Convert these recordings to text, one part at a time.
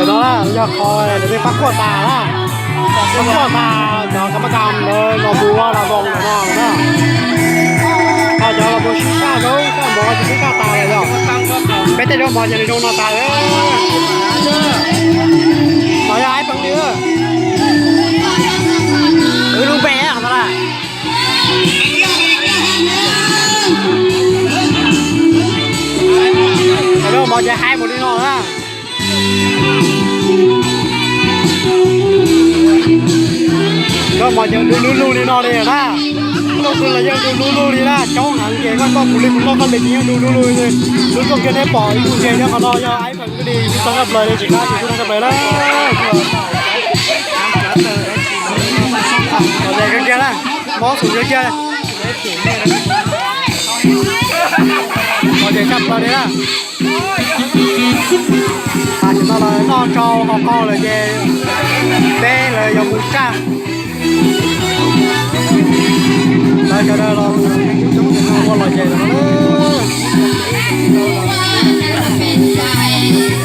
No yog qhov lawv pab kuaj tas na, pab kuaj tas cov kab mab kas lawv los mus ua las voos ntawm no na. Ho cov los mus sib saj zaub saj mov ces sib saj tas lawm yog. Peb tej zaub mov ces nws zoo no tas. No yog ib feem li, wb lub npe no na. Zaub mov ces haib mus li no na. Zaub mov ces du lug lug li no li na. Ib tug twg los yeej du lug lug li na, coob heev ces koj kuv li kuv noj koj li ces yeej du lug lug li. Lub tuaj kiag nej pom ib tug ntses nyob qhov no yog ib feem li ib txog kab plaws li tsis qab tsis tub kab plaws na. Kiag na, mob xum kiag. Ces tshaj plaws li na. Tam sim no lawv noj tsau haus qaug lawm ces peb lawv yuav mus tsaj. Lawv sawv daws los ua lom zem lawm no.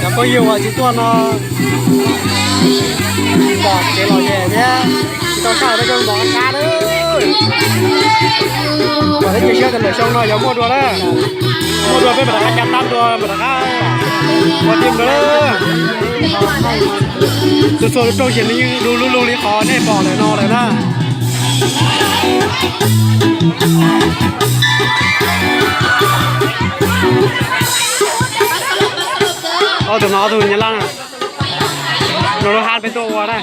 Cov phooj ywg uas tsis tuaj no pom kev lom zem thiab tsis tau saj peb cov mov qab na. Pom thiab cia siab tias lwm xyoo no yuav muaj dua na. Muaj dua peb mam rov qab cab tab dua mam rov qab ua tim dua na. Txhua txhua lub rooj ces nws yeej du lug lug li qhov nej pom lawm no lawm na. Ob tug no ob tug Nyab Laj na. No lub hab peb tuaj ua na.